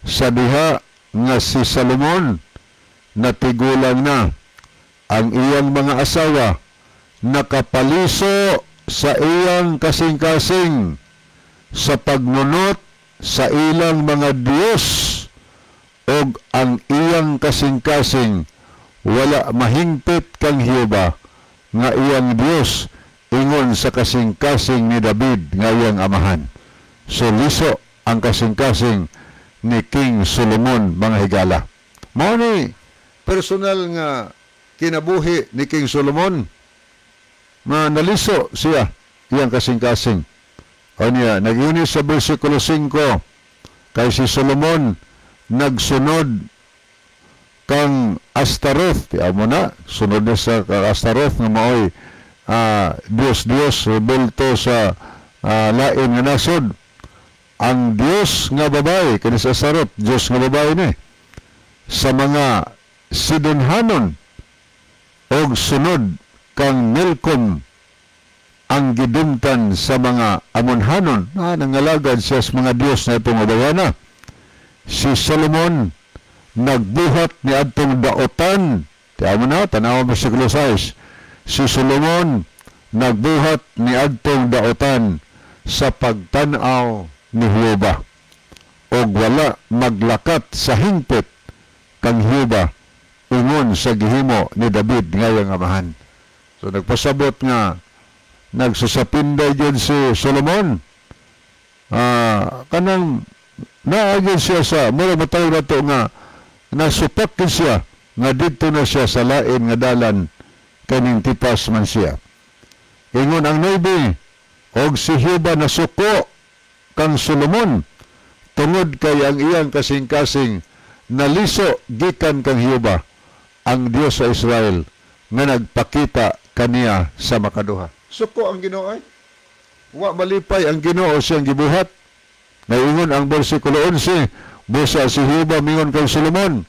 sa diha nga si Salomon natigulang na, ang iyang mga asawa nakapaliso sa iyang kasing-kasing sa pagnunot sa ilang mga Diyos, og ang iyang kasing-kasing wala mahingpit kang Jehova nga iyang Diyos ingon sa kasing-kasing ni David nga iyang amahan. So liso ang kasing-kasing ni King Solomon, mga higala. Mao ni personal nga kinabuhi ni King Solomon, na naliso siya iyang kasing-kasing. O niya, nag-iuni sa versikulo 5, kay si Solomon nagsunod kang Astaroth. Tiyaw mo na, sunod na sa kang Astaroth nga maoy Diyos-Diyos, rebulto sa lain nga nasod. Ang Diyos nga babae, kani sa Astaroth, Diyos nga babae ni, sa mga Sidonhanon, og sunod kang Milcom ang gidumtan sa mga Amonhanon na nangalagad siya sa mga Diyos na itong abayana. Si Solomon nagbuhat ni adtong daotan. Tiyan mo na, tanaw mo sa 6. Si Solomon nagbuhat ni adtong daotan sa pagtanaw ni Jehova, og wala maglakat sa hingpit kang Jehova ingon sa gihimo ni David ngayang amahan. So nagpasabot nga nagsusapinday yun si Solomon. Kanang naagin siya sa mura matawag na to nga nasupak siya nga didto na siya sa lain nga dalan kaning tipas man siya. Ingon ang 9, og si Jehova nasuko kang Solomon tungod kay ang iyang kasing-kasing naliso gikan kang Jehova ang Dios sa Israel nga nagpakita kaniya sa makaduha. Suko ang Ginoo ay. Wa malipay ang Ginoo siyang gibuhat. Naingon ang bersikulo 11, busa si Jehova mingon kang Solomon,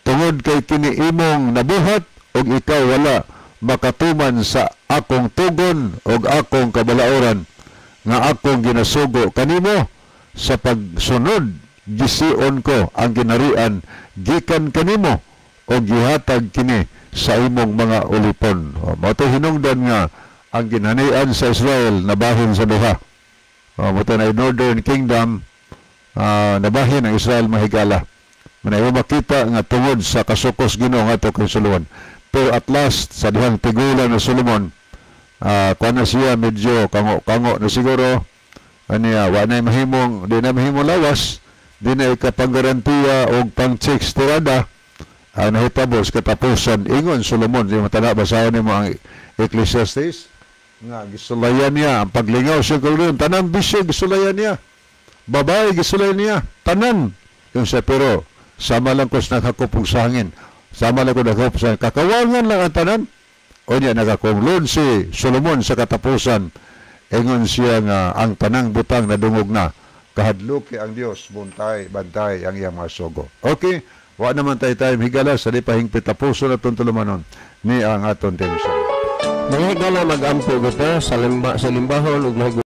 tungod kay kini imong nabuhat ug ikaw wala makatuman sa akong tugon og akong kabalaoran nga akong ginasugo kanimo. Sa pagsunod, gision ko ang ginarian gikan kanimo og gihatag kini sa imong mga ulipon. O, mao to hinungdan nga ang ginharian sa Israel nabahin sa duha. O, mao to na Northern Kingdom, nabahin ang Israel, mahigala. Manay makita nga tungod sa kasukos Ginoo ngadto kay Solomon. Pero at last, sa dihang tigulang na Solomon, kuan na siya, medyo kango-kango na siguro aniya, wa na mahimong, di na mahimong lawas, di na ikapanggarantiya og pang-checks tirada. Ang nahitabo sa katapusan, ingon Solomon, di matana, basahon nimo ang Ecclesiastes, nga gisulayan niya ang paglingaw sa kaugalingon, tanang bisyo gisulayan niya, babae gisulayan niya, tanan yung siya. Pero sama lang ko sa naghakop sa hangin, sama lang ko naghakop sa kakawangan lang ang tanan. O niya, nagakonglod si Solomon sa katapusan, ingon siya nga ang tanang butang nadungog na, kahadluki ang Dios, buntay, bantay ang iyang mga sugo. Okay, wa naman tayo time, higala, sa di pa hingpit tapuso na itong tulumanon ni ang aton tension. Mga higala, mag-ampo kita sa limba, sa limbahon ug mahigugmaon.